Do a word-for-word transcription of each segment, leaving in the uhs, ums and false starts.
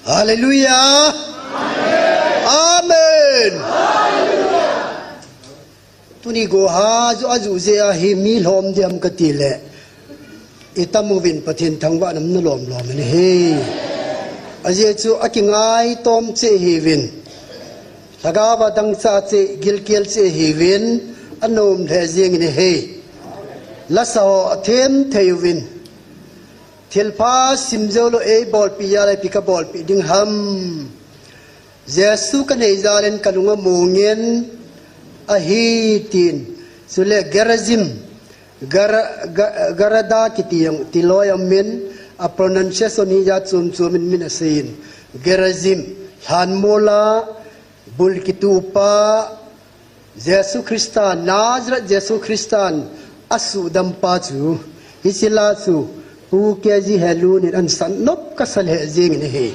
Hallelujah. Amen. Tuni goha ju aju jeh a hi mi lhom diam kati le. Itam uvin Pathen thangvah nam na lom lom in ahi. Ajeh chu akingai tom cheh hiuvin. Lhagao va dangchah cheh, gilkel cheh hiuvin. Anom lheh jeng in ahi. Lasa ho athem thei uvin. Thilpha sim jou lou eibolpeh jal a ipi kabolpeh ding ham. Jesu kanei jal in kalung among in ahi tin. Chule Gerizim, Gar-, Ga-, Garada kiti jong tiloi aum in a pronunciation hi jat chom chom in min asei in. Gerizim, lhanmol a, bul kitupa, Jesu Christa, Nazareth Jesu Christan asuhdampa chu, hiche la chu, Pu K G Helun in ahin san nop kasa lheh jeng in ahi.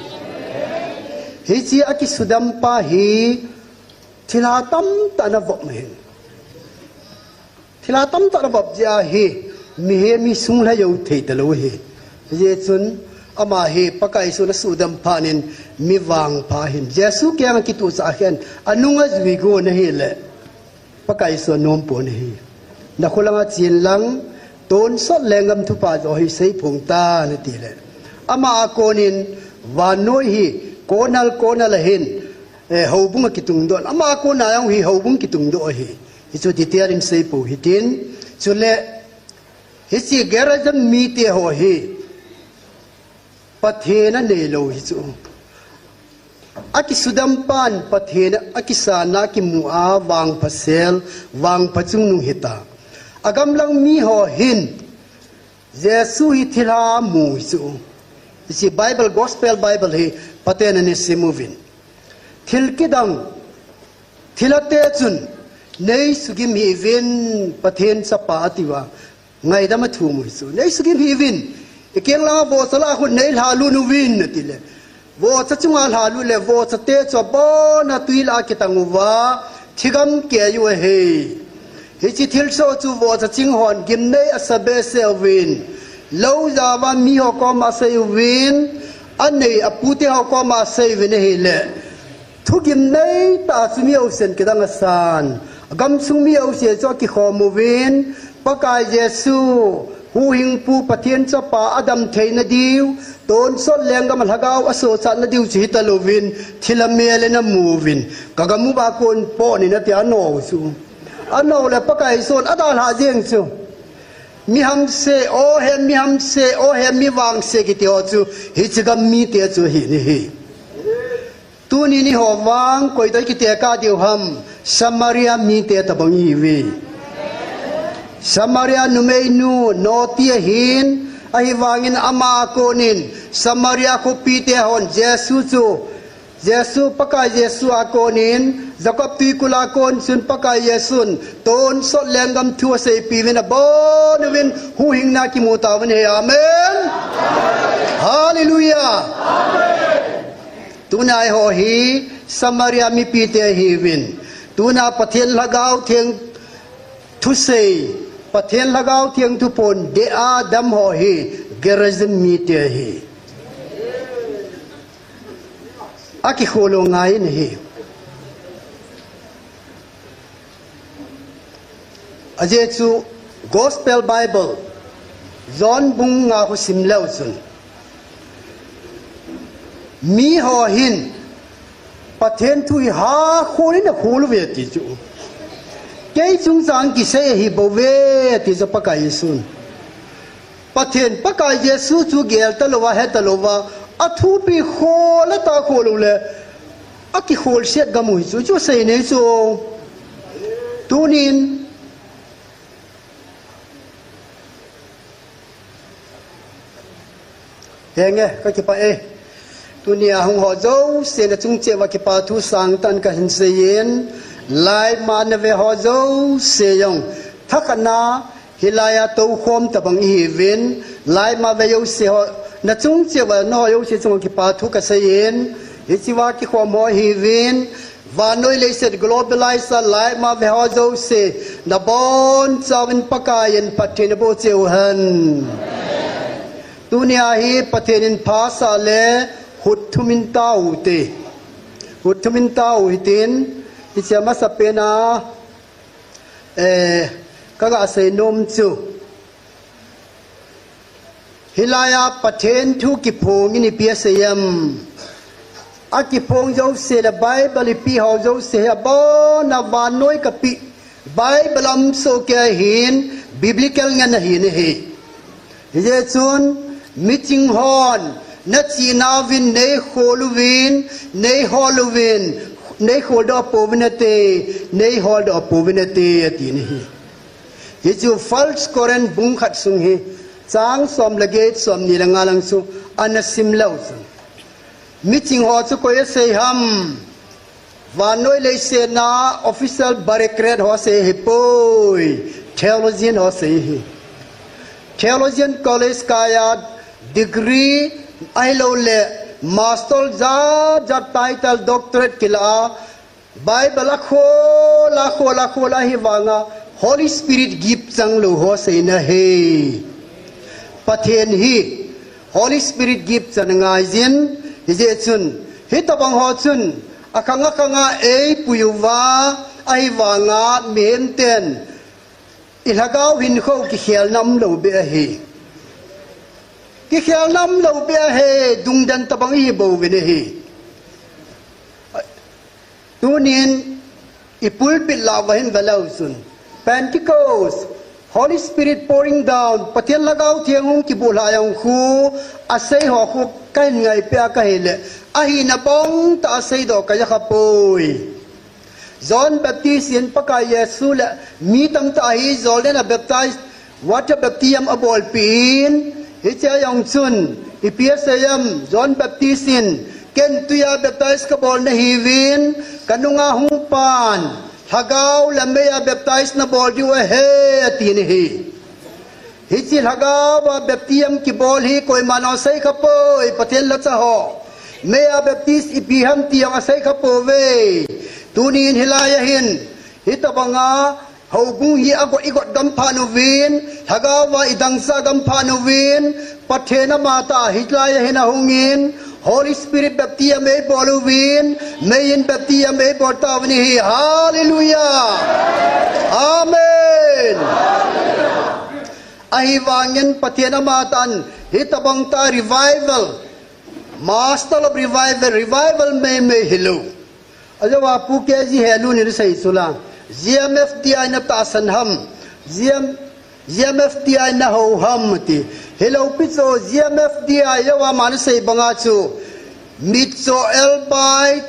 Hiche akisudampa hi, thilha tamtah ana vop ahin. Thilha tamtah ana vop jeh a hi, mihem hi sunglha jou thei talou ahi. Hijeh chun, ama hi Pakai Jesun asuhdam phat in mi vangpha ahin. Jesu kiang akituh chah khen, anung ajui gon ahile, Pakai Jesu anom pon ahi. Nakho langa chen lang, tonsot lenggam thupha joh hi seiphong tan ati le. Ama a kon in, vannoi hi, corner corner a hin, eh, houbung akitungdoh. Ama a kon a jong hi houbung kitungdoh ahi. Hichu detail in seipou hitin. Chule, hiche Gerizim mite ho hi, Pathen aneilou hichu. Akisudampan Pathen akisan a kimu a vangpha sel, vangpha chungnung hita. Agamlang miho hin, Jesu hi thilha amu hichu. Hiche Bible, Gospel Bible hi Pathen in ana sim uvin. Thil kidang, thilhate chun, nei sugim hih uvin, Pathen chapa atiuva, ngaidam athum u hichu. Nei sugim hih uvin, ikeng langa vohcha lah a khun nei lhalut uvin, atile. Vohcha chunga lhalut le, vohchate chu abona twi lah a kitang uva, thigam kei u ahi. Hiche thilsoh chu vohcha ching hon gimnei asa behseh uvin, lou jao va miho koma asei uvin, anei apute ho koma asei uvin ahile. Thugimnei tah a chu mi jousen kidang asan. Gamsung mi jouse chu akikhom uvin, Pakai Jesu, Huhhingpu Pathen chapa adam theina diu, tonsot lenggam a lhagao asochatna diu chu hitalouvin, thilha mel in amu uvin, kagam uva kon pon in ati anou chu. Anou le Pakai Jesun adalhah jeng chu. Mi hamse, o he mi hamse, o he mi vangse kiti ho chu, hiche gam mite chu ahi in ahi. Tuni niho vang, koi toh ikiteka diu ham, Samaria mite tobang ihiuve. Samaria numeinu, noti ahin, ahivangin ama a konin, Samaria khopite hon, Jesu chu, Jesu, Pakai Jesu a konin, Jacob twikul a kon chun Pakai Jesun, tonsot lenggam thu aseipeh uvin abonuvin, huhhingna kimu tauvin ahi, amen. Hallelujah. Tunia eiho hi Samaria mipite ihiuvin. Tunia Pathen Lhagao Theng thusei, Pathen Lhagao Theng thuphon dei a damho hi Gerizim mite ahi. Akikholou ngai in ahi. Ajeh chu Gospel Bible, John bung nga khu sim leu chun, miho hin Pathen thu hi hakhol in akhol uve ti chu. Kei chungchang kisei ahibouve ti chu Pakai Jesun. Pathen, Pakai Jesu chu gel talouva, he talouva, athupi khol atah khol u le, akikholset gam u hi chu, chu asei nei chu. Tunin, henge, kakipah e. Tunia hung ho jouse nachung cheh uva kipa thu sangtah in kahin seiyin, live ma nave ho jouse jong, thakhatna, hilai a toukhom tobang ihiuvin, live ma ve jouse ho, nachung cheh uva, nangho jouse chunga kipa thu kaseiyin, hichea kikhom ho ihiuvin, vannoi leiset globalize a live ma ve ho jouse, nabonchauvin Pakaiyin phattheina boh cheh uhen. Tunia hi Pathen in phasah le, Ut thumin tau te. Ut thumin tau hitin, hiche a masapen a, eh, kaga seinom chu. Hilai a Pathen thu kiphong in ipi asei em. Akiphong jouse le Bible ipi ho jouse hi abon a vannoi kapeh Bible a um sohkei ahin, biblical ngen ahin ahi. Hijeh chun, miching hon, nachihna uvin, neikhol uvin, neihol uvin, neikholdoh pouvin nate, neiholdoh pouvin nate, atin ahi. Hichu First Corinth bung khat sung hi, chang som le get, som ni le nga lang chu, ana sim leu chun. Miching ho chu koi asei ham. Vannoi leiset a official bureaucrat ho asei ahipoi. Theologian ho asei ahi. Theologian college kai a degree ahilouleh master jat jat title doctorate kila a Bible akhol, akhol, akhol ahi vanga Holy Spirit gift changlou ho aseina ahi. Pathen hi Holy Spirit gift chang angaijin, hijeh chun, hitobang ho chun, akhang akhang a eipui uva, ahi vanga mihem ten, ilhagao hinkho kikhelna umlou beh ahi. Kikhelna umlou beh ahi, dungden tobang ihi bouvin ahi. Tunin, i pulpit lah uva hin veleu chun. Pentecost, Holy Spirit pouring down, Pathen Lhagao Theng hung kibulhai jong khu, asei ho khu kahin ngaipeh a kahile, ahina bang tah a seidoh kaja khapoi. John Baptist in Pakai Jesu le mi tamtah hi jolin a baptize, water baptism abolpeh in, hichea jong chun, ipi asei em, John Baptist in, ken twi a baptize kabol nahiuvin, kanunga hung pan, Lhagao le mei a baptize nabol diu ahi, atin ahi. Hiche Lhagao a baptism kibol hi koiman asei khapoi, Pathen lhacha ho. Mei a baptize ipi ham ti jong asei khapouve. Tunin hilai a hin, hitobanga, houbung hi agot, igot gam phat uvin, Lhagao a idangsa gam phat uvin, Pathen amatah hilai a hin ahungin, Holy Spirit baptism eibol uvin, mei in baptism eibol tauvin ahi. Hallelujah. Amen. Ahivangin Pathen amatah in hitobang tah revival, master of revival, revival meimei hilou. Ajeh a Pu K G Helun in asei chu la, G M F D I natahsan ham, G M, G M F D I nahou ham ati. Hilou pi chu G M F D I jeh a aman asei banga chu, mitcho elbai,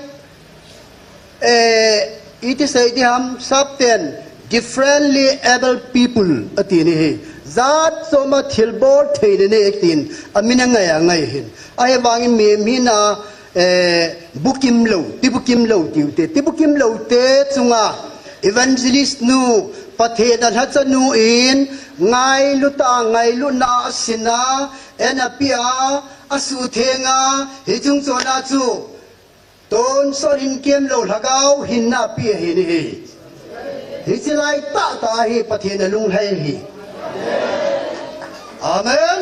eh, iti sei ding ham, sapten, differently abled people, ati ahi. Jat chom a thilbol theina nei atin, amin angai angai ahin. Ahivangin mihem hina, eh, bukim lou, tibukim lou tiute, tibukim loute chunga, evangelist nu, Pathen alhacha nu in, ngailut a, ngailutna a asin a, en apeh a, asuhtheng a, hiche chungchon a chu, tonsot in kemlou Lhagao hinna apeh ahi. Hiche lai tahtah hi Pathen alunglhai ahi. Amen.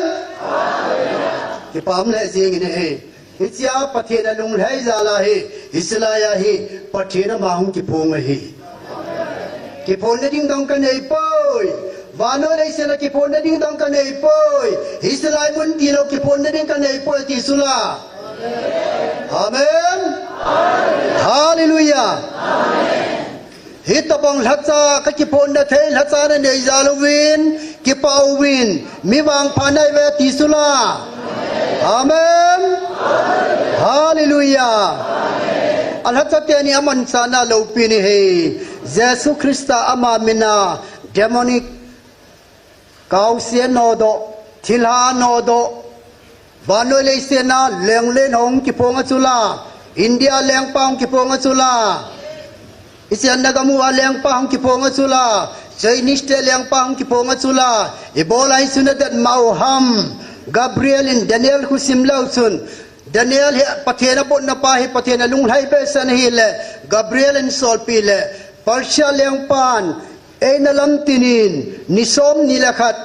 Kipah le jing in ahi. Hichea Pathen alunglhai jal ahi. Hiche lai a hi Pathen ama hung kiphong ahi. Kiphonna ding dong kanei poi. Vannoi leiset a kiphonna ding dong kanei poi. Hiche lai mun tilou kiphonna ding kanei poi ti chu la. Amen. Hallelujah. Hitobang lhacha kakiphonna thei lhacha nanei jal uvin, kipah uvin, mi vangpha nahiuve ti chu la. Amen. Hallelujah. Alhacha teni amanchahna loupi ahi. Jesu Christa ama mina demonic kaose nodoh, thilha nodoh, vannoi leiset a lenglen hung kiphong a chu la, India lengpa hung kiphong a chu la, Asian nagam uva lengpa hung kiphong a chu la, Chinese te lengpa hung kiphong a chu la, ibola hichu nadet mau ham, Gabriel in Daniel khu sim leu chun, Daniel hi Pathen abotna pa hi Pathen alunglhai behseh ahile, Gabriel in solpeh le, Persia lengpan, eina lamtin in, ni som ni le khat,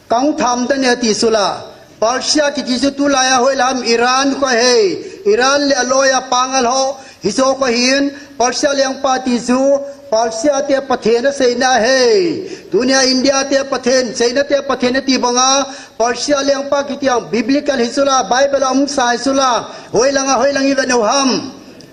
kahung thamden e ti chu la, Persia kiti chu tulai a hoilam Iran kho ahi. Iran le aloi a pangal ho hicho kho ahin, Persia lengpa ti chu Persia te Pathen aseina ahi. Tunia India te Pathen, China te Pathen ati banga Persia lengpa kiti ang biblical hi chula, Bible a umsa hi chula, hoilang a hoilang i ve nau ham.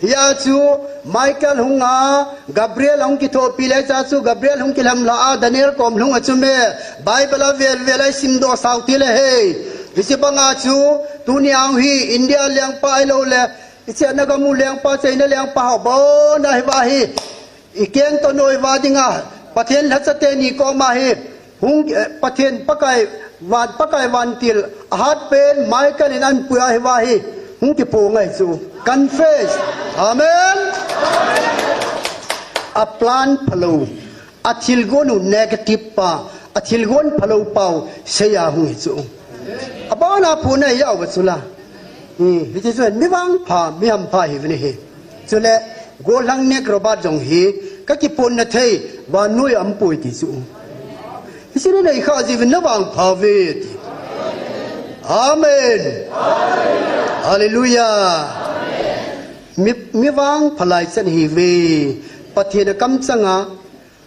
Hia chu Michael hung a, Gabriel hung kithopi le cha chu Gabriel hung kilamla a, Daniel kom lhung a chu me, Bible a vel vel a i simdoh sao ti le hei. Hiche banga chu, tunia hung hi, India lengpa ahilou le, hiche a Naga mu lengpa, China lengpa ho bon a hi va hi. I keng to noi va dinga, Pathen lhacha teni koma hi, hung, eh, Pathen Pakai van, Pakai vantil, ahat pen, Michael in anpui a hi va hi, hung kipo ngai chu. Confess. Amen. A plan phalou, a thilgon u negative pa, a thilgon phalou pau, seiya hung hi chu. Abana puna yau va chula. Hmm, hiti chu mi vangpha, mi hampha hi vini hi. Chule, gollhang nek Robert jong hi, ka kiponna thei, vannoi aum poi ti chu. Hiche nei kha ji vin na vangpha ve ti. Amen. Hallelujah. Mi, mi vangpha lai chan hi ve. Pathen a kamchang a,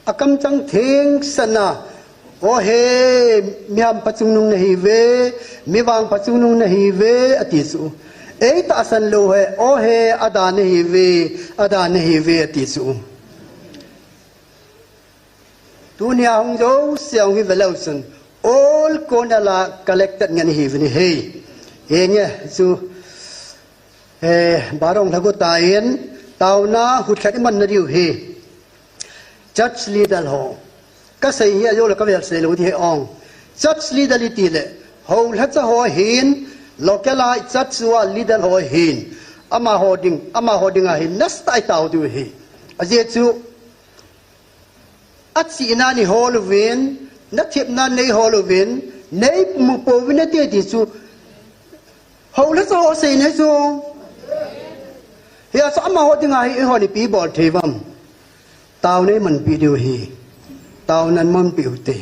a kamchang thengsel a, O he, mi hampha chungnung na hi ve, mi vangpha chungnung na hi ve, ati chu. Ei tahsan lou he, o he, ada na hi ve, ada na hi ve, ati chu. Tunia hung jouse hung hi ve leu chun, all corner a collected ngen hi ve ni hei. Henge chu, eh, Barong lhagu ta in, taona hutkhat i man na diu hi. Church leader ho. Ka sei hi a jo le ka vel sei lou di he ong. Church leader i ti le, ho lhacha ho hin, local a church a leader ho hin. Amaho ding, amaho ding a hin, nasa tah i tao diu hi. Ajeh chu, achihna nei hol uvin, na thepna nei hol uvin, nei mu pouvin ati ti chu, ho lhacha ho sei nei chu. Hia chu amaho ding a hi, eiho ipi bol thei uvam. Taona i manpi diu hi. Taona i manpi u te.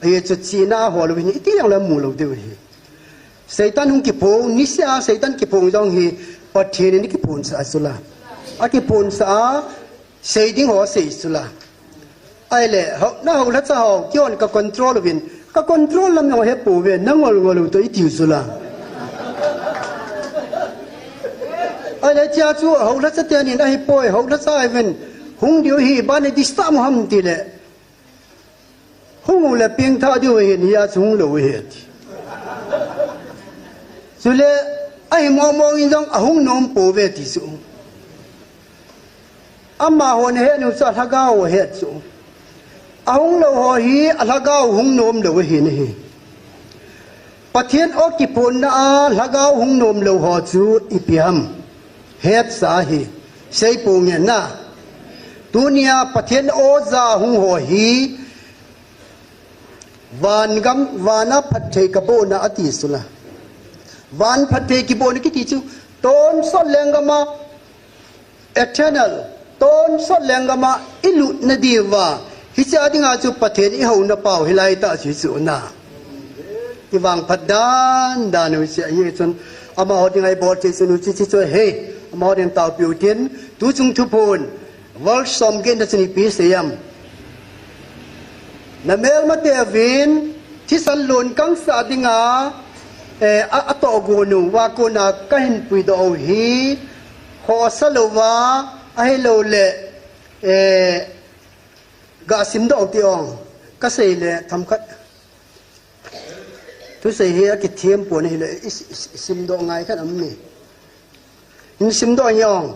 Ajeh chu chihna hol uvin, iti jong le mu lou diu hi. Satan hung kiphong, niseh a Satan kiphong jong hi, Pathen in kiphong sah a chula. A kiphong sah a, sei ding ho sei chula. Ahile, ho, na ho lhacha ho, kihon ka control uvin. Ka control lam jong he pouve, na ngol ngol u toh i tiu chula. Ahile, tia chu, ho lhacha teni na hi poi, ho lhacha uvin. Hung diu hi, bani disturb mu ham ti le. Hung u le pengthah diu ahi, hia chu hung lou ahi ati. Chule, ahi momo in jong ahung nom pouve ti chu. Amaho na het u chu alhagao ahet chu. Ahung lou ho hi alhagao hung nom lou ahi nahi. Pathen o kiphonna a lhagao hung nom lou ho chu ipi ham. Hetsah ahi, sei pou nge na. Tunia Pathen o ja hung ho hi, van gam, van a phatthei kabohna ati chula. Van phatthei kibohna kiti chu, tonsot lenggam a, eternal, tonsot lenggam a i lutna diuva, hiche a dinga chu Pathen i houna pau hilai tah chu chu na. I vangphat dan dan u hiche ahi chun, amaho dinga i bol thei chun u chi chi chu ahi, amaho ding taopiu tin, tu chung thuphon, verse som get na chun ipi asei em. Na melmate uvin, thisan lon kang sah dinga, eh, a, atoh gon uva kona kahin puidoh u hi, khohsa louva, ahilouleh, eh, ga simdoh u ti ong, kasei le themkhat. Thusei hi akithem pon ahile, i, i, i simdoh ngai khat aum e. Hin simdoh nge ong.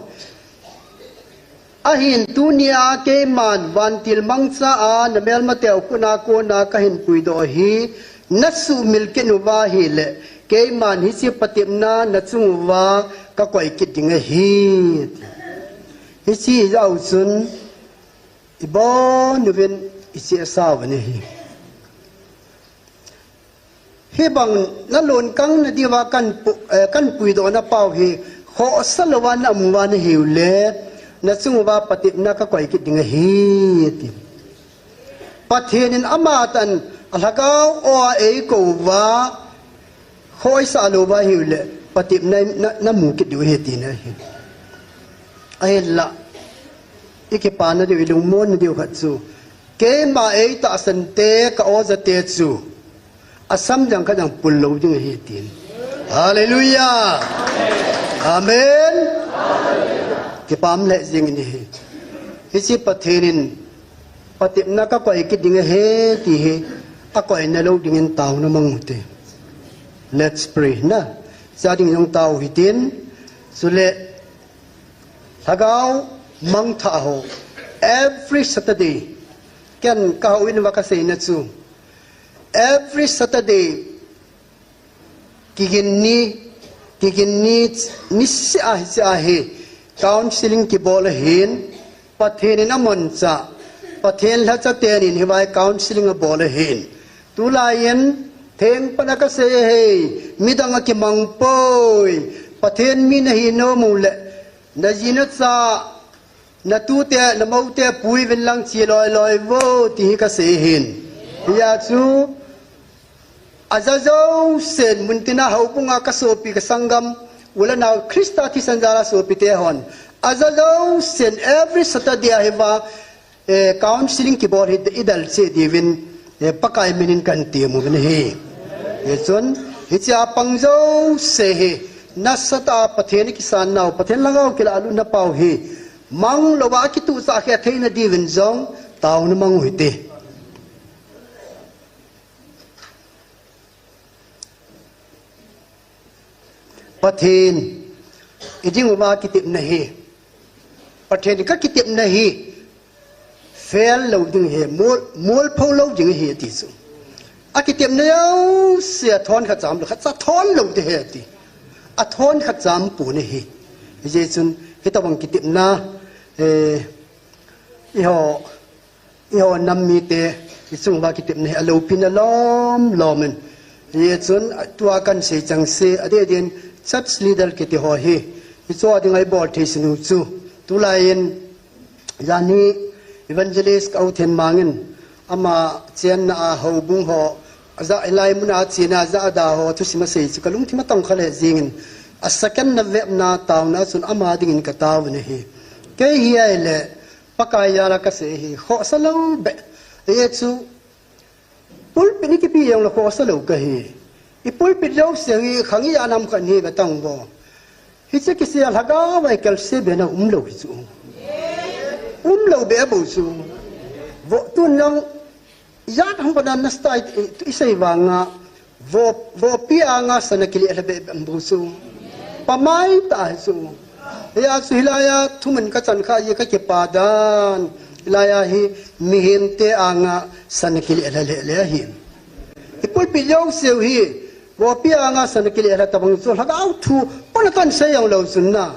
Ahin tunia keiman vantil mangcha a na melmateu khut a kona kahin puidoh hi, na suhmil kit uva ahile, keiman hiche patepna na chung uva kakoi kit ding ahi. Hiche jeh chun, ibon uvin ichesa uvin ahi. Hibang na lon kang na diuva kan pu-, eh, kan puidoh na pau hi, khohsa louva na um uva nahiu le, na chung uva patepna kakoi kit ding ahi, ati. Pathen in amatah in alhagao o a eikou uva, Khoisa lou va hiu le, patepna na, na mu kit diu ahi tina ahi. Ahinla, i kipana diu, i lungmonna diu khat chu, keima ei tahsan te, ka oja te chu, asam jang khat jang pul lou ding ahi tin. Hallelujah. Amen. Kipah le jing ni hi. Hiche Pathen in, patepna ka koi kit ding ahi ti hi, akoi na lou dingin taona mang u te. Let's pray na. Cha ding jong tao hitin. Chule, lhagao mangthah ho. Every Saturday. Ken ka houin va ka seina chu. Every Saturday. Kigin ni, kigin ni, ni sia, sia hi. Counseling kibol ahin. Pathen in amancha. Pathen lhacha tenin hi vai counseling abol ahin. Tulai in, theng pana ka sei ahi, midang a kimang poi. Pathen mi na hi nom u le, na ji na cha, na tute, na moute, pui vin lang chi loi loi vo, ti hi ka sei ahin. Hia chu, aja jousen, muntina houbunga ka sopi ka sanggam, u le nao Christa thisan jala sopi te hon. Aja jousen, every Saturday a hi va, eh, counseling kibol hi i dal che diuvin, eh, Pakai minin kan ti mu vin hi. Hichun, hiche a pang jouse hi, nasatah a Pathen i kisan nau, Pathen lhagao kila lutna pau hi, mang louva kituhchah khe theina diuvin jong, taona mang u hite. Pathen, i ding uva kitepna hi. Pathen ka kitepna hi. Fail lou ding ahi, mol, mol pho lou ding ahi ti chu. A kitepna jouse a thon khat cham lou, khat cha thon lou te ahi ti. A thon khat cham pon ahi. Hijeh chun, hitabang kitepna, eh, eiho, eiho nam mite, i chung uva kitepna hi aloupina lom lom in. Hijeh chun, tua kan sei chang se, adeh din church leader kiti ho hi. Hichu a dinga i bol thei sinu chu. Tulai in, jan hi evangelist ka u Thenmang in, ama chenna a houbung ho, aja hilai muna chena aja ada ho, thusim asei chu ka lungthim atong kha le jing in. A second na vepna taona chun ama dingin ka tao u ahi. Kei hi ahile, Pakai jal a ka sei hi, khohsa lou beh. Hijeh chu, pulpit ni kipi jong le khohsa lou ka hi. I pulpit jouse hi, khang ijat ham khat hi ka tong vo. Hiche kisei a lhagao a i kalse be na um lou hi chu. Um lou be bou chu. Vo tun lang, ijat ham khat na style i, i sei vanga, Vo, vopi anga sana kile lha be be bou chu. Pamai ta hi chu. Hia chu hilai a thuman ka chan kha ji ka kipa dan. Hilai a hi mihemte anga sana kile lha le le ahi. I pulpit jouse u hi. Vopi anga sana kile lha tabang chu. Lhagao thu. Pana kan sei jong lou chun na.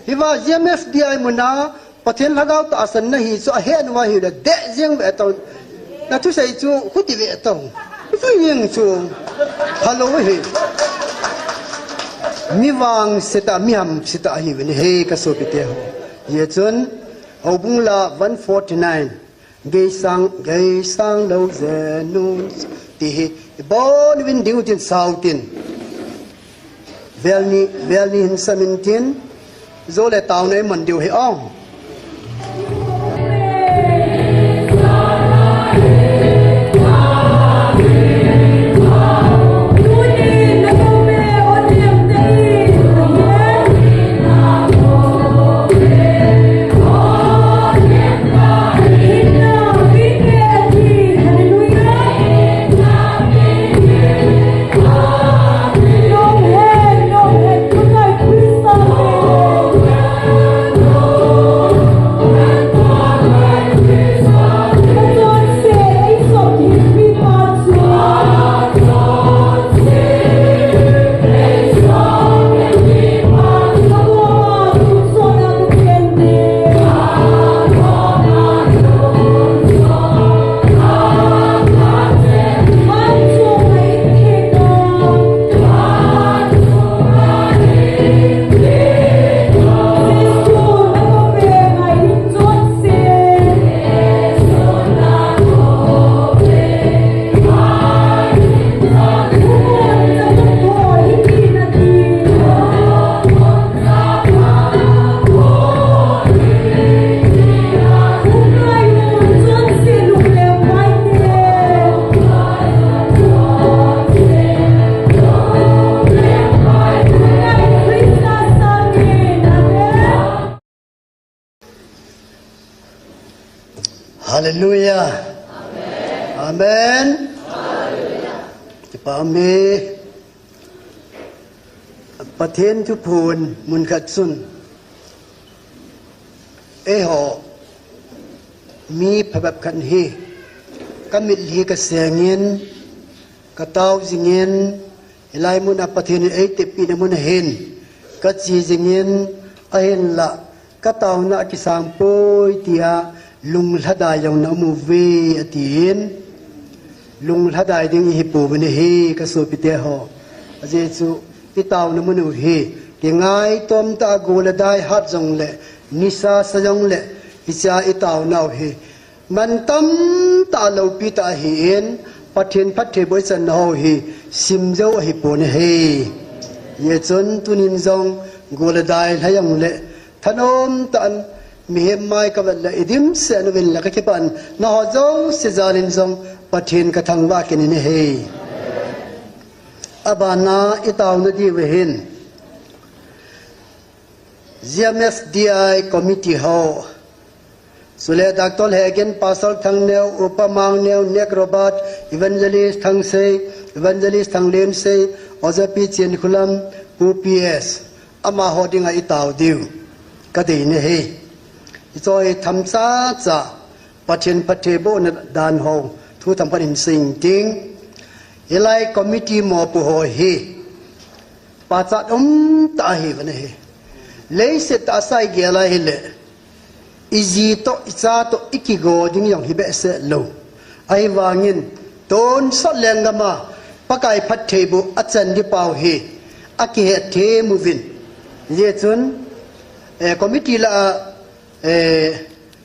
Hiva G M F D I muna. Pathen lhagao tahsan na hi chu ahet uva ahile deh jeng ve tau. Na thusei chu khuti ve tau. Chu jeng chu. Hello hi. Mi vangse tah, mi hamse tah ahi ve ni he ka sopite ho. Hijeh chun, houbung la one forty-nine. Geisang, geisang lou jeng un. Ti hi, i bon vin ding u tin sau tin. Vel ni, vel ni hin samin tin, jou le taona i man diu hi ong. Hallelujah. Amen. Kipah e. Pathen thuphon mun khat chun, eiho mi phabep khat hi, ka mitlhi ka sengin, ka tao jingin, hilai mun a Pathen in eitepina mun a hin ka che jingin, ahinlah ka taona a kisang poi tia lunglhadai jong na um uve atin. Lunglhadai ding ihi pouvin ahi, ka sopite ho. Ajeh chu i taona mun u hi, kingaitom tah a gol le dai hat jongle, nisa sa jongle, hichea i taona u hi mantam tah a lopi tah ahin, Pathen phattheiboh i channa ho hi simjou ahi pon ahi. Hijeh chun tunin jong gol le dai lha jongle, thanom tah in mihem mai ka vet le i dimset uvin le ka kipah in, nangho jouse jalin jong Pathen ka thangvah kit in ahi. Abana i taona diu hin, G M S D I committee ho, chule Doctor Lhegen, Pastor Thangneo, Upa Mangneo, Nek Robert, Evangelist Thangsei, Evangelist Thanglensei, Oja Pi Chinkhulam, Pu P S, amaho dinga i tao diu ka deina ahi. Hiche hi tham chacha, Pathen phattheibohna dan ho thu themkhat in sei inting. Hilai committee mopo ho hi pachat umtah ahiuvin ahi. Leiset tahsa a i gel a hile, i ji toh, i cha toh i kigo ding jong hi behseh lou. Ahivangin tonsot lenggam a Pakai phattheiboh a chan ding pau hi akihet them uvin. Hijeh chun, eh, committee lah a, eh,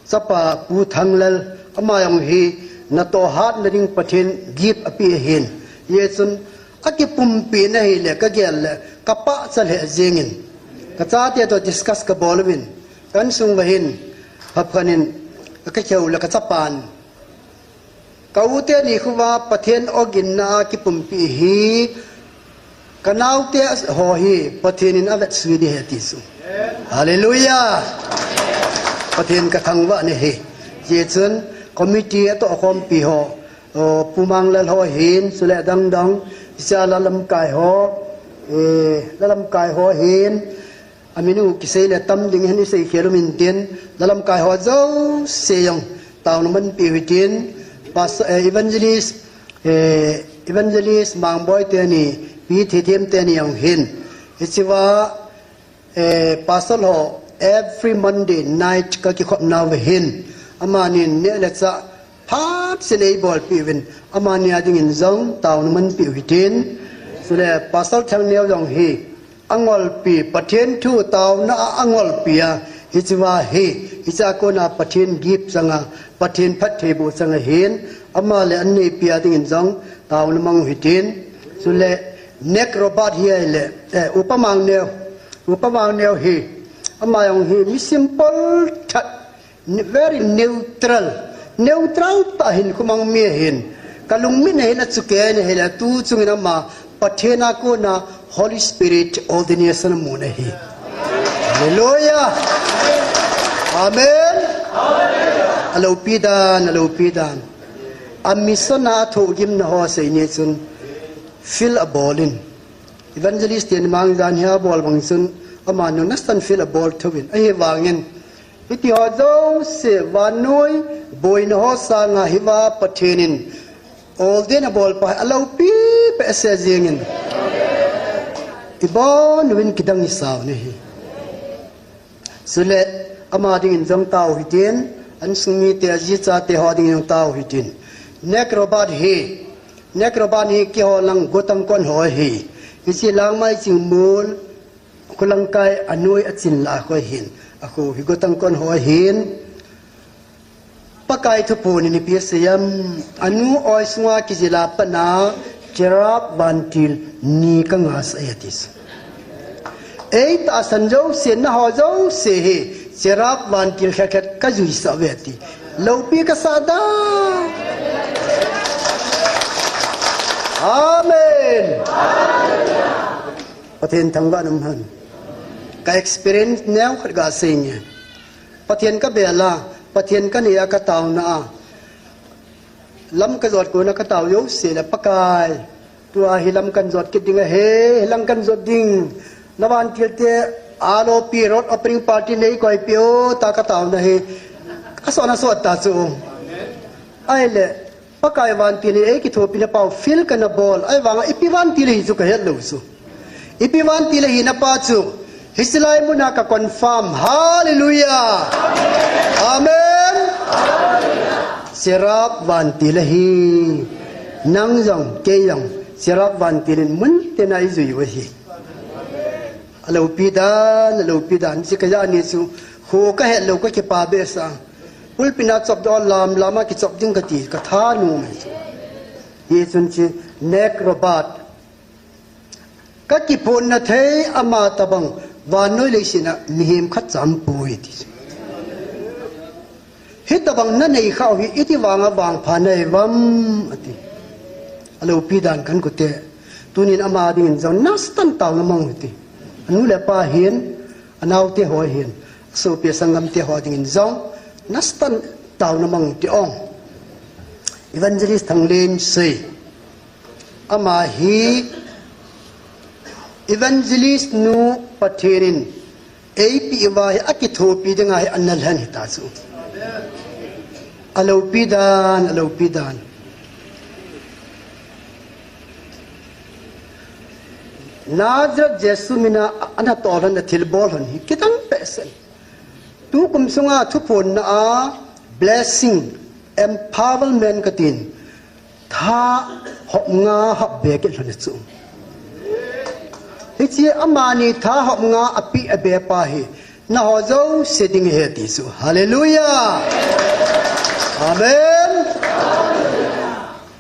chapa Pu Thanglal, ama jong hi natoh hatna ding Pathen gift apeh ahin. Hijeh chun akipumpina hile ka gel le ka pachat lheh jengin, ka chate toh discuss ka bol uvin, ka insung uva hin phabep khat in ka kihou le ka chapan, ka u teni khovah Pathen ogin na a kipumpi hi, ka naote ho hi Pathen in avetsui ding ahi ati chu. Hallelujah. Pathen ka thangvah in ahi. Hijeh chun committee a tohkhompi ho, o, Pu Manglal ho hin, chule adang dang, hichea la lamkai ho, eh, la lamkai ho hin, amin u kisei le tam ding ahin, i seikhel um intin, la lamkai ho jouse jong taona manpeh u hitin, Pastor, eh, Evangelist, eh, Evangelist Mangboi teni, Pi Thithem teni jong hin, hichea, eh, Pastor ho every Monday night ka kikhopna uva hin, amanin neh le chah phat seh in eibolpeh uvin, amani a dingin jong taona manpeh u hitin, chule Pastor Thangneo jong hi angolpi, Pathen thu taona a angolpi a, hichea hi, hichea kona Pathen gift chang a, Pathen phattheiboh chang ahin, ama le anneipi a dingin jong taona mang u hitin, chule Nek Robert hi ahile, eh, Upa Mangneo, Upa Mangneo hi, ama jong hi mi simple that, ne-, very neutral. Neutral tah hinkho mang mi ahin. Ka lungmit a hin achuh kei in ahile, tu chungin ama Pathen a kona Holy Spirit ordination amun ahi. Hallelujah. Amen. Alopi dan, alopi dan. A mission a thohgimna ho sei ni chun field abol in. Evangelist teni mang jan hi abol bang chun, amanu nasan field abol thouvin. Ahivangin, hiti ho jouse vannoi boina ho sanga hiva Pathen in ordain abol pa hi alopi behseh jengin, ibon uvin kidang isau ni hi. Chule ama dingin jong tao u hitin, insung mite, aji chate ho dingin jong tao u hitin. Nek Robert hi, Nek Robert hi keiho lang Gotangkon ho ahi. Hiche Langmai Chingmol, Khulangkai anoi achin lah a kho ahin. Akho hi Gotangkon ho ahin. Pakai thuphon in ipi asei em, anu oi sunga kijil a pat a cherub vantil ni ka ngah sah e ati chu. Ei tahsan jouse, nangho jouse hi cherub vantil khat khat ka juisah uve ati. Lopi ka sa da. Amen. Pathen thangvah in um hen. Ka experience neo khat ga sei nge. Pathen ka bel a, Pathen ka nei a, ka taona a, Lam kajot kona katao jouse le Pakai, tua hi lam kanjot kit ding ahi, lam kanjot ding. Na vantil te, alopi road opening party nei koipi o, ta kataona hi. Asot, asot ta chu. Ahile, Pakai vantil in eikithopi na pau feel kana bol. Ahivanga ipi vantil ahi chu kahet lou chu. Ipi vantil ahina pa chu. Hiche lai muna ka confirm. Hallelujah. Amen. Seraph vantil ahi. Nang jong, kei jong. Seraph vantil in mun tina ijui u ahi. Aloupi dan, aloupi dan. Hiche kajah ni chu. Kho kahet lou kakipa behseh. Pulpit na chop doh lam lama kichop ding kati, katha nom e. Hichun chu, Nick Roberts. Kakiphonna thei ama tabang, vannoi leiset a mihem khatcha aumpoi ti. Hitabang nanei khah u hi, iti vanga vangpha nahi uvam, ati. Aloupi dan kahin koute. Tunin ama dingin jong nasatah in taona mang u hite. Anu le apa hin, anaote ho hin, asopi sanggamte ho dingin jong, nasatah in taona mang u hite ong. Evangelist Thanglen sei. Ama hi evangelist nu Pathen in eipeh uva hi akithopi dinga hi ana lhen hita chu. Aloupi dan, aloupi dan. Nazareth Jesu mina ana tolhon, athilbol lhon hi kidang behseh. Tukum sunga thuphonna a blessing, empowerment katin, tha hop nga hop be kit lhon chu. Hiche amani tha hop nga ape abe pa hi, nangho jouse ding ahi ti chu. Hallelujah. Amen.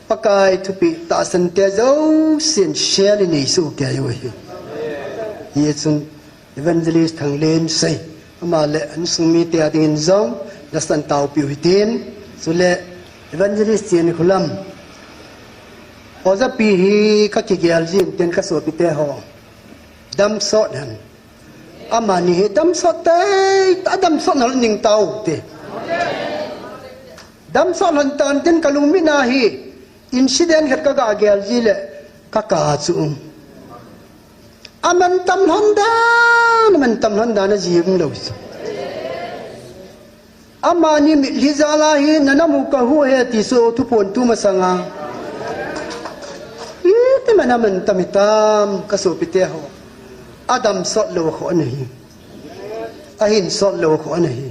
Pakai thupeh tahsan te jousen share inei soh kei u ahi. Hichun Evangelist Thanglen sei. Ama le insung mite a dingin jong, nasatah in taopeh u hitin. Chule Evangelist Chinkholam. Ojapi hi kakigel jin tin kasopite ho. Damsot hen. Amani hi damsot tei, adamsot nal ning tao te. Damsot lhon tan tin kalungmit na hi, incident khat kaga gel ji le, kaka chu. Amantam lhon dan, amantam lhon dan aji um lou chu. Amani mitlhi jal a hi, nana mu kahu e ti chu thuphon tu masanga. Iti man amantam hitam, kasopite ho. Adamsot lou kho ana hi. Ahinsot lou kho ana hi.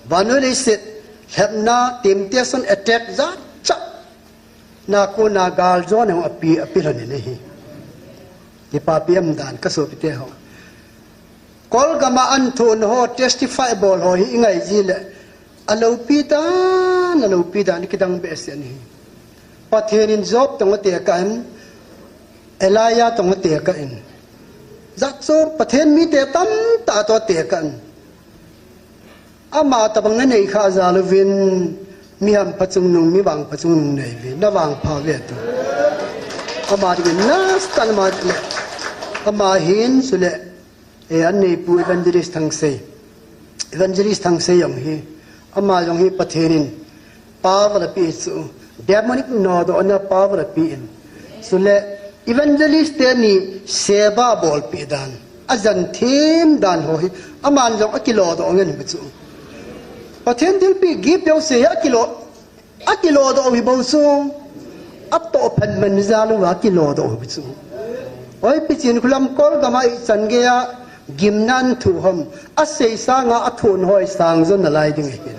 Vannoi leiset lhepna temptation attack jat cha. Nakona galjona ape, ape lhon in ahi. Kipapi um dan kasopite ho. Kolgam a ahin thon ho testify bol ho hi ingai ji le. Aloupi dan, aloupi dan kidang behseh ahi. Pathen in Job toh atekah in, Elijah toh atekah in. Jat chu Pathen mite tamtah toh atekah in. Ama tabang nanei khah jal uvin, mi hampha chungnung, mi vangpha chungnung neiuvin, navangpha uve ti. Ama dingin nasatah in ama le, ama hin chule, e, anneipu Evangelist Thangsei. Evangelist Thangsei jong hi, ama jong hi Pathen in power apeh chu, demonic nodohna power apeh in. Chule, evangelist teni seva bolpeh dan, ajan them dan ho hi, aman jong akilodoh ngen hi chu. Pathen thilpeh gift jouse hi akilo, akilodoh hi bou chu. Atoh phat man jal uva akilodoh hi chu. Oi, Pi Chinkholam Kolgam a ichan geiya gimna ahin thu ham, asei sanga athon hoi sang jo nalai ding ahin.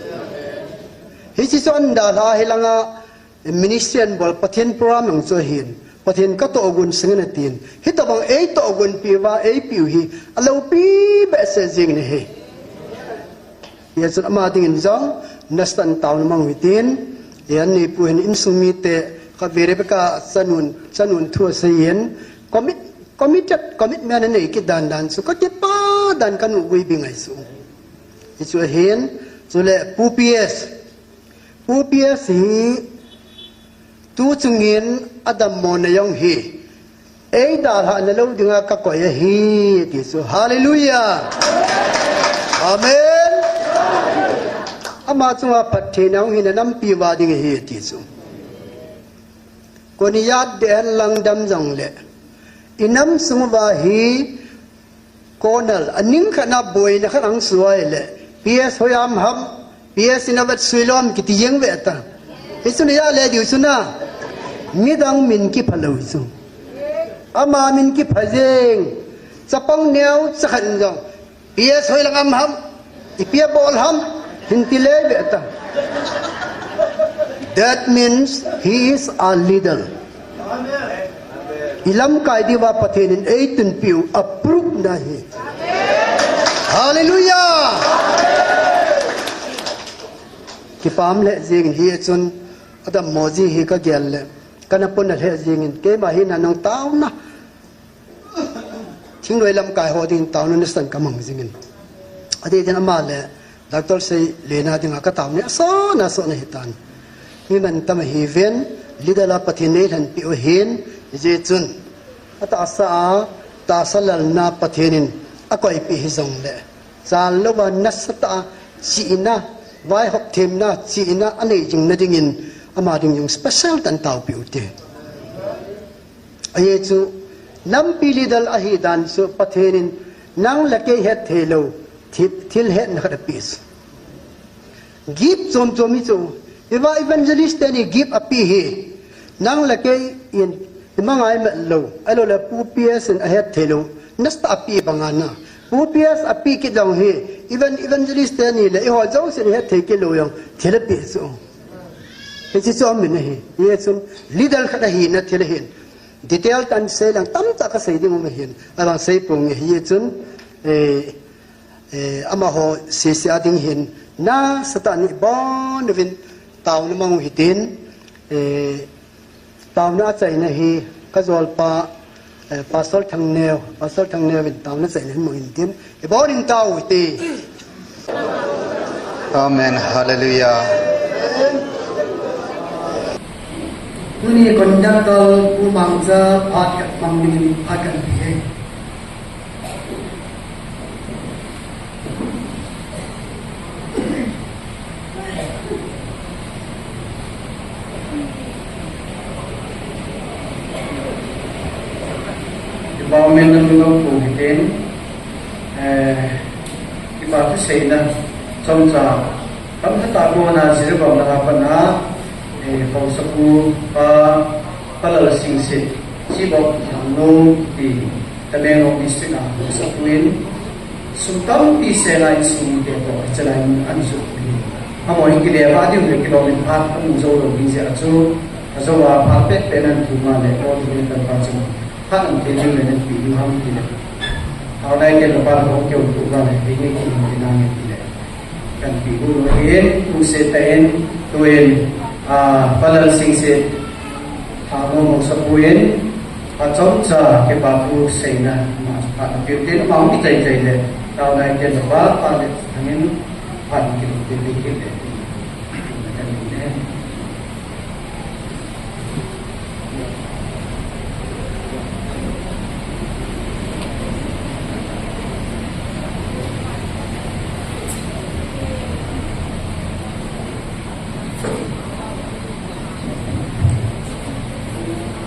Hiche chu ahin dalha hilanga, ministry ahin bol Pathen program jong chu ahin. Pathen katoh gon sangin atin. Hitobang eitoh gonpeh uva eipeh u hi aloupi behseh jeng in ahi. Hichun ama dingin jong nasatah in taona mang u hitin. E, anneipu hin insung mite ka Rebecca chanun, chanun thu asei in. Commit, committed, commitment anei kit dan dan chu kakipa dan kanuh gui bi ngai chu. Hichu ahin, chule Pu P S. Pu P S hi, tu chungin adammona jong hi, eidalhah na lou dinga kakoi ahi, ti chu. Hallelujah. Amen. Ama chunga phattheina hung hina nampi uva ding ahi, ti chu. Koni jat deh hen lang dam jongle, i nam sung uva hi Colonel, a ning khat na boina khat ang suai le, P S hoi am ham, P S in a vet sui lom kiti jeng ve ta. Hichu ni ja le diu chu na. Midang min kipha lou chu. Ama min kipha jeng. Chapang neo chakhan jong. P S hoi lang am ham. Ipi a bol ham. Hin ti le ve ta. That means he is a leader. I lamkai diuva Pathen in eitunpiu a proof na hi. Hallelujah! Kipah lheh jingin hichun, adammo ji hi kagel le, kana pon lheh jingin, keima hi na nung taona. Thingnoi lamkai ho dingin taona nasan kamang jingin. Adeh din ama le, Doctor Seilena dinga kataona asona sona hitan. Mi mantam ahiuvin, leader a Pathen in eilhenpi u ahin, hijeh chun. Atahsa a, tahsa lalna Pathen in akoipeh hijongle. Chal louva nasatah a chihna, vaihop themna, chihna anei jing nadingin, ama ding jong special tah in taopeh ute. Ajeh chu, nampi leader ahi dan chu Pathen in nang le kei hetthei lou, thi-, thil hetna khat apeh chu. Gift chom chom hi chu, hiva evangelist teni gift apeh hi, nang le kei in, imangai met lou, ahilou le Pu P S in ahetthei lou, nasatah a apeh banga na. Pu P S apeh kit jong hi, even evangelist teni le, eiho jousen hetthei kit lou jong, thil apeh chu. Hiche chu amin ahi, hichun, leader khat ahina thil ahin. Detail tah in sei lang tamtah kasei ding um ahin, abang sei ponge hichun, eh, eh, amaho sese a ding hin, nasatah in ibon uvin taona mang u hitin, eh, taona achaina hi kajolpa, eh, Pastor Thangneo, Pastor Thangneo in taona achaina hin mang u hitin, ibon in tao u hite. Amen. Hallelujah. Tuni conductor Pu Mangcha phat khat mang dingin phat kahin pe e. Kipah um e, nang nunung pu kitin. Eh, kipa thu seina, chomcha, tamtah a kona Jiribam langa pat a, eh, Haosapu Pa, Pa Lalsingset, Chief of Thangnom ti, Tamenglong District a Haosapu in, sum tampi senga insung mite toh, hichelai mun a ahin jot u hi. Amaho hi kile va diu le kilom in phat amu jou lou ding jeh a chu, ajou a phat pet pet in ahin thum a le, coordinator pa chun, phat ahin thei ding le, nahin pe diu ham ti le. Aw, nai ken pa hung keu tu va le, hei nge kin hung kin a nge ti le. Kahin pe u ahin, tu se ta in, tu in, ah, Pa Lalsingset, Thangnom Haosapu in, achomcha kipa thu seina, ama phat ape u tin, ama hung kichai chai le, tao nai ken pa, pa le, thangin, phat kipe pe kit le.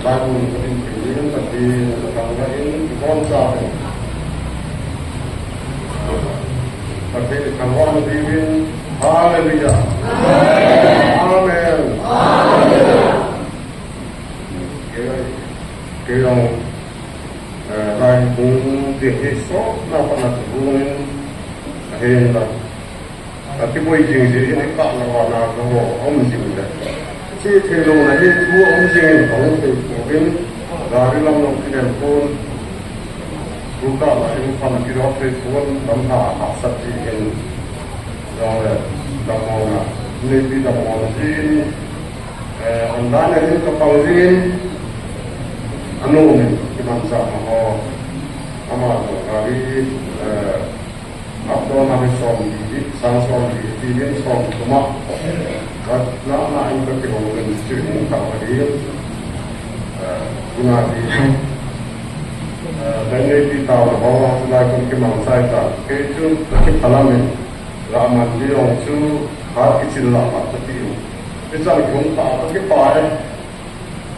Bible in Pathen thangvah in, Pathen thangvah in, Pathen thangvah in, Pathen thangvah in, Hallelujah. Amen. Amen. Kei, kei jong, eh, lai kong ti hi so na pa na kong in, ahin la. Akiboi jing jing in, ikah le vah na kaho aum jing le. Che thei louna hi thu aum jing in, kahung thei pouvin, gari lam jong kinem pon. Thu kah le in phan kidop thei pon, lam ha hahsat jing in. Jong le, dammo na, neipi dammo na jing in, eh, andan in kapang jing in, anom in, kimanchah ma ho, ama jong gari, eh, Abdon a hi som li, sang som li, ti din som thum a. Ka na na in ka kihou in chu in ka ka di. Eh, ina di. Eh, dan nei ti tao na ba wa lai kon kimang chai ta. Kei chu ka kiphalam in. Lah man di ong chu ka kichil lah ka ti. Kichan kihung ta ka kipa e.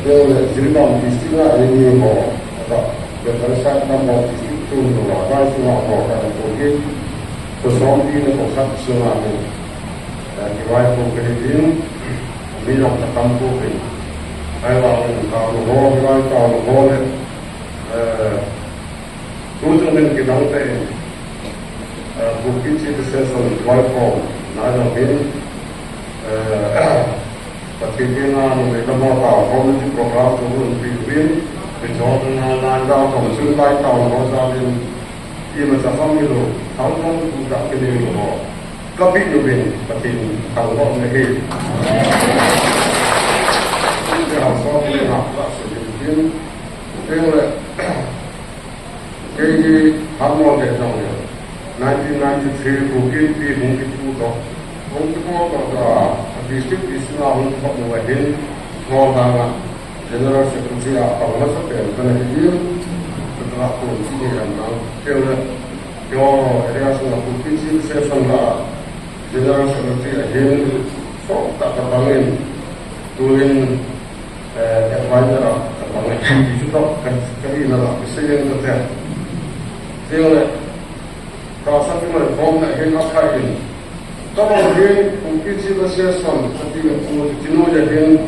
Teng le Jiribam district a eini ho, ata, Bethel side lam ho district thum lou a, lai sunga ho, ka ko ki, ko som ti le ko khat sunga ni, eh, kivaipo ka hi tin, mi jong ka tam pouvin. Ahivangin taona ho, kivai taona ho le, eh, tu jong hin kidang tah in, eh, Kuki Chief Association kivaipo, na jong hin, eh, Pathen dinga numei le pa taokhom ti program chu hung pi uvin, mi chom nga nan taokhom chun lai taona ho jal in, imacha kham hilou, thangthang tu tah kinei lou ho. Ka pi uvin, Pathen thangvah in ahi. Ti hausa pu le na ka se din tin, teng le, Kei hi Harmon le jong le, nineteen ninety-three Kuki Inpi hung kipu toh, hung kipu toh, a, district district a hung kipu toh ahin, Harmon dang a General Secretary a pang masapen kana hi din, ka kun chi ni lam dang, kei le, kei area sunga Kuki Chief Association a General Secretary ahin, so ta ka pangin, tuin, eh, advisor a, ka pang a, ti chu toh, ka, ka ina la, ka sei in ka te. Teng le, tahsa kiloikhomna hin aphai in. Ka bang hin, Kuki Chief Association, ka ti le pu, ti nu le hin,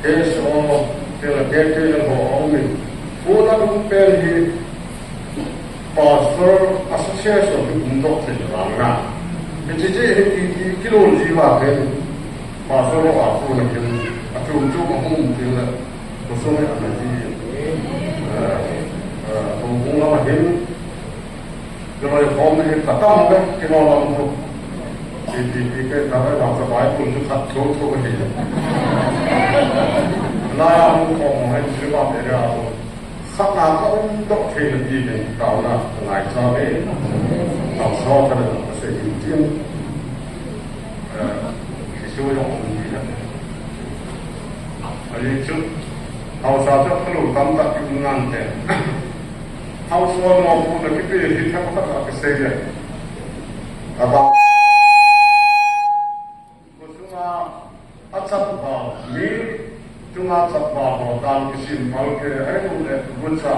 K S O, teng le, K K L ho, a um in. Pu na dum pen hi, Pastor Association hi um doh thei vang na. Hiche, hiche hi ki, ki, kilom ji vang hin. Pastor ho a pu na kin, a chom chom a hung tin la, ko sung a na ji. Eh, eh, ko hung la ma hin. Kiloikhom hi ka tam ve, kilo lam tu. Ki, ki, ki, ki, ka ve lam sa bai kun chu khat tho tho hi. Na ya hung khom mo hin, Jiribam area a. Khatna ka um doh thei na ti pen taona ka ngaicha ve. Tao sa ka le ka sei tin tin. Eh, Jesu jong um ti na. Ahi chu, hausa chu ka lou tam tah ki um nante. Hausa mo pu na kipe hi thakhat a ka sei le. Aba. Ko sunga achat val, mi chunga chat val ho dan kisim val ke, ahilou le, gucha,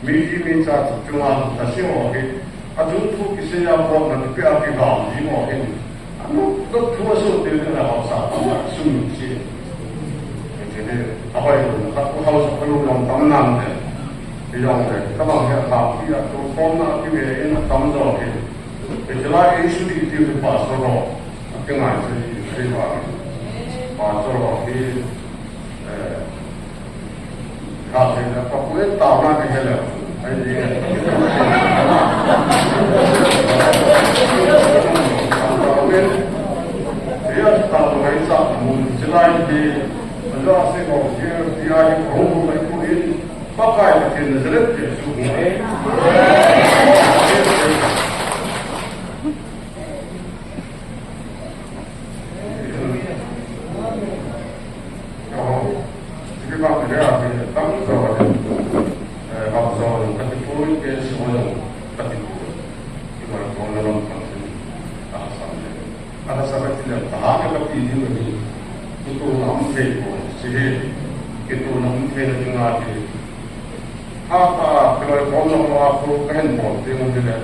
mi ji mi cha chunga lhase ho hi, athu thu kisei a bol na kipe a kival ji ho hin, anu, to thu aso te le hausa, sum si. Chule, ahoi lo, ka hausa ka lou jong tam nante. Jong le, ka bang he, ka pi a, to khom na kive in atam jo hi. Chule, i su di ti pa so lo. Ka ngai se, se ba. Pastor ho hi, eh, ka se na, ka pu e ta na ke he le. Ai di. Ya ta lo ai sa mun, chulai di, ja se ho, ye, ya, ho, mai ku in, Pakai Pathen Nazareth Jesu hung e. Sigi ba pele a pele tam zo le. Eh, ba zo le, kati pui ke si mo le, kati pui. Ki ba ko na lam pa. Ah, sam le. Ana sa ka ti le, ta ha ka ti ni ni. Kitoh na um thei poi, si he. Kitoh na um thei na dinga ti. Ha ta, kiloikhomna mo a ko ka hin bol ti mo ti le.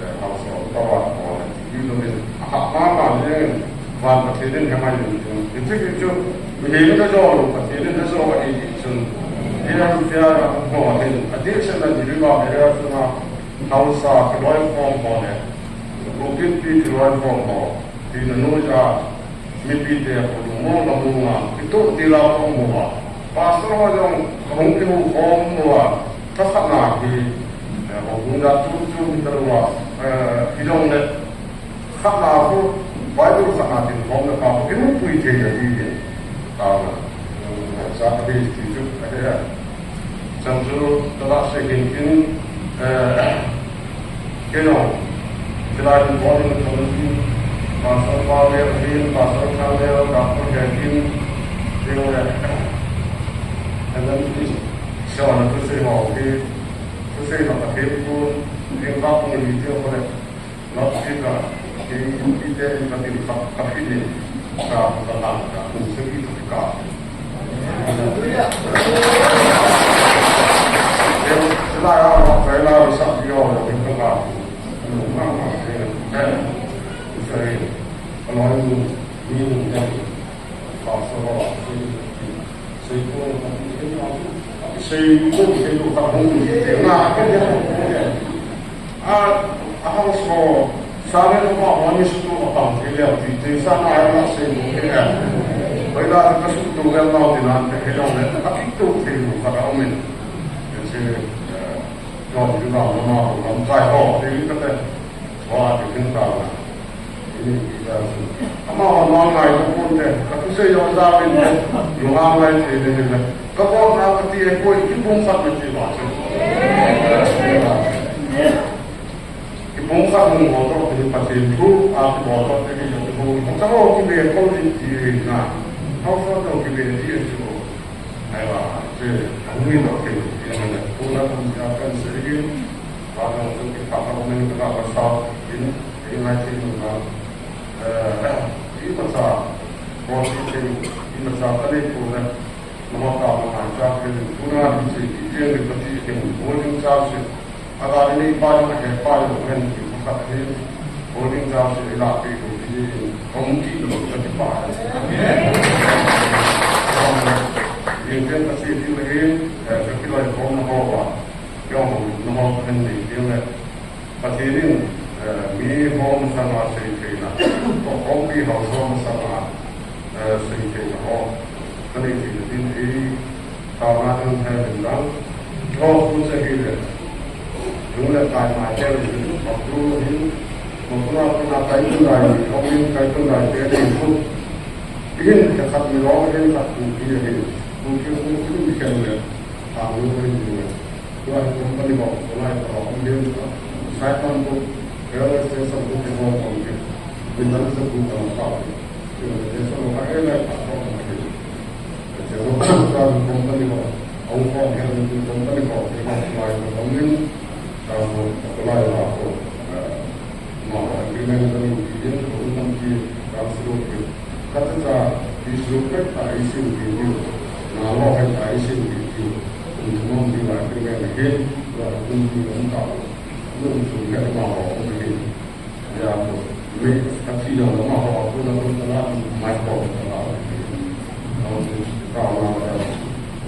Eh, hausa, ta wa ko le. Ti lo ni. Ha, ha, ma le. Van Pathen in he mai ni. Ti ti chu. Mi he na jo lo, Pathen in na jo a ni ti chun. Ni na ti a mo hin. A ti se na di ba me ya tu na. Hausa kiloikhom ho le, Kuki Inpi kiloikhom ho, ti na nu ja, mipi te ko lu mo la mu nga, kitoh ti la ko mu a. Pastor ho jong, hung kihukhom mu a, ka khat na hi, eh, hung ja chu chu ni ta lu a, eh, hi jong le, Khatna khu, Bible khatna dinkhom le pa khu, i mu pui thei le ti le. Taona. Ka hi ti chu ka he. Chan chu ka la se hin kin, eh, kei jong, chulai in bol in ka mun kin, Pastor Paul le hin, Pastor Chang le, Doctor He kin, tin le, and then this, so na tu se ho ki, tu se na ka he kun, in ka kun ni ti ho le. Lord Jesus, kei, kei te in ka tin ka, ka fit in, ka, ka la, ka, kun se ki ka. Kei, sila ya, ka la, sa ki yo, ka ka. Kun ma ma, kei, kei, kei, ka la, ni, ni, ni, ka, sa, la, sa, ki. Seikon, seikon, seikon, a, a household, sale no ma, ma ni sutu a pang, ke le ti, ti sa na ai na seikon, ke le. Bai la ka sutu le ma ti na, ke he long le, a ki tu, ke lu ka da min. Ke se, eh, no, ni na ma, ma, ma, sai ho, ke ni ka te. Wa, ke kin ta na. Amaho ngai ko pon te, ka thusei jong jao in te, nunga ngai thei le le. Ka bol na ka ti e koi, kipumkhat na ti ba chu. Kipumkhat hung ho to, ti Pathen thu, a kibol to, ti kibol to. Ka ho kibe ko ti ti na. Hausa to kibe ti e chu. Ai ba, ti, hung ni to ti, ti na. Ko na ko ya kan se ri. Ba na to ki pa ka ko ni ka ba sa, ti. Eng ngai thei nung a, eh, imacha, bol thei thei, imacha ka nei pon le, nangho tah a ngai cha thei nung, tuna hiche, i jeng le ka ti thei nung, bol ding chang se, a ga le nei pa jong a he pa jong hen, ti pakhat ahi, bol ding chang se, i la pe ko ti, hung ti lo ka ti pa. Yen ten ka ti ti le, eh, ka kiloi khom na ho ba, yong nangho hen nei ti le, Pathen in, eh, mi hom sanga sei theina, tokhompi ho hom sanga, eh, sei theina ho, kanei theina din ei, taona in hei in lang, ho khu se hi le, lung le kai mai te le hin, ma tu hin, ma tu na tu na kai tu nai, hom hin kai tu nai te le hin, hin, khat mi lo hin, khat tu ki hin, tu ki khu hin, khen le, ta lu hin le. Tua hi company ho, tulai ho, um din, Saipan tu, railway station tu, ke ho, um din. Min dan sa tu, ka pa. Station ho, ka e lai pa, ho, um din. Ke ho, tua company ho, um ho, ke company ho, ke ho, tulai ho, um din. Ka ho, tulai ho, eh, Ma, agreement kan in ki din, ko un nam ki, kan suru ki. Kata ta, ki suru pet ta, i suru ki din. Na lo hai ta, i suru ki din. Un tu mong di la agreement ki, la un di mong ta. Un tu ke ma ho, un ki. Ya ko, me, ka ti lo ma ho, ko na ko ta la, mai ko ta la. Na un tu ta la, la,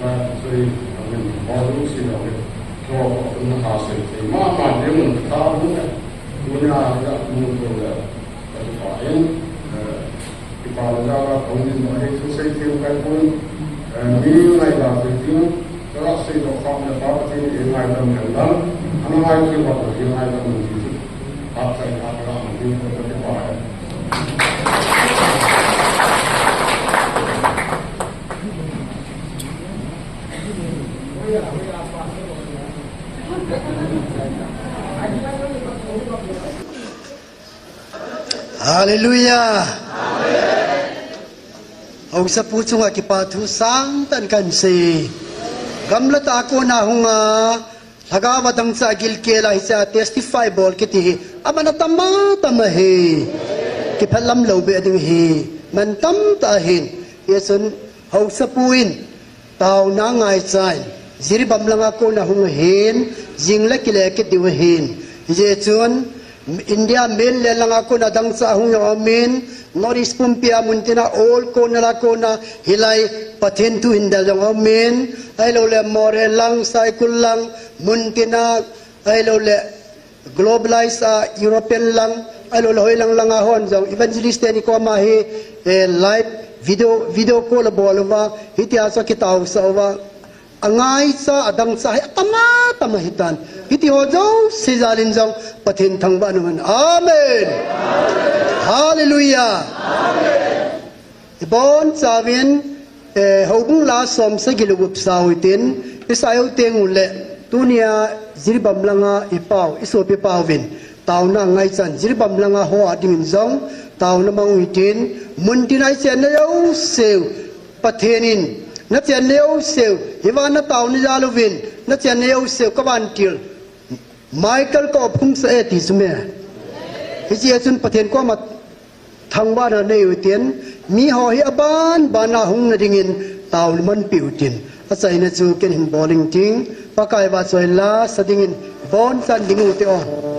la, so, I mean, ho lu si la, ko, ko na ha se, ma, ma, de mun ta, un, Tunia, ya, mun ko le, ka kipa in, eh, kipa le ja la, kong din ba, hei, thusei thei kai pon, eh, mi ngai la thei thei, ka la sei doh kham le pa, Pathen in ei ngaidam hen lang, ana ngai thei ba, ei ngaidam hen thei thei. Pat sai ka la, mun ko ka kipa in. Hallelujah. Haosapu chunga kipa thu sangtah in kan sei. Gamla tah a kona hung a, lhagao a dangchah gilkel a hiche a testify bol kiti hi, aman atam atam ahi. Kiphelam lou beh ding ahi. Mantam tah ahin. Hijeh chun haosapu in Taona ngaichan, Jiribam langa kona hung ahin, jing le kile kit diu ahin. Hijeh chun, India mainland langa kona dangchah hung jong aumin, North East pumpia muntina all kona la kona hilai Pathen thu hin del jong aumin, ahilou le Moreh lang, Saikul lang, muntina, ahilou le Globalize a European lang, ahilou le hoi lang langa hon jong evangelist teni koma hi, eh, live video, video call abol uva, hitia chu akitaosah uva, angaicha, adangcha hi atam atam ahitan. Hiti ho jouse jal in jong Pathen thangvah in umhen. Amen. Hallelujah. Ibonchauvin, Eh, houbung la som sagi le gup sa u hitin, i sa u teng u le, tunia Jiribam langa i pau, i sopi pau vin, tauna ngaichan, Jiribam langa ho a dingin jong, tauna mang u hitin, mun tin a i chen na jouse u, Pathen in, na chen na jouse u, hiva na tauna jal uvin, na chen na jouse u, ka vantil, Michael ka op hung sa e ti chu me. Hiche a chun Pathen koma thangvahna nei u hitin, mi ho hi aban bana hung na dingin tao le man pi u hitin. Achaina chu ken hin bol ing ting, Pakai vahchoi la sa dingin, bonchan ding u te o.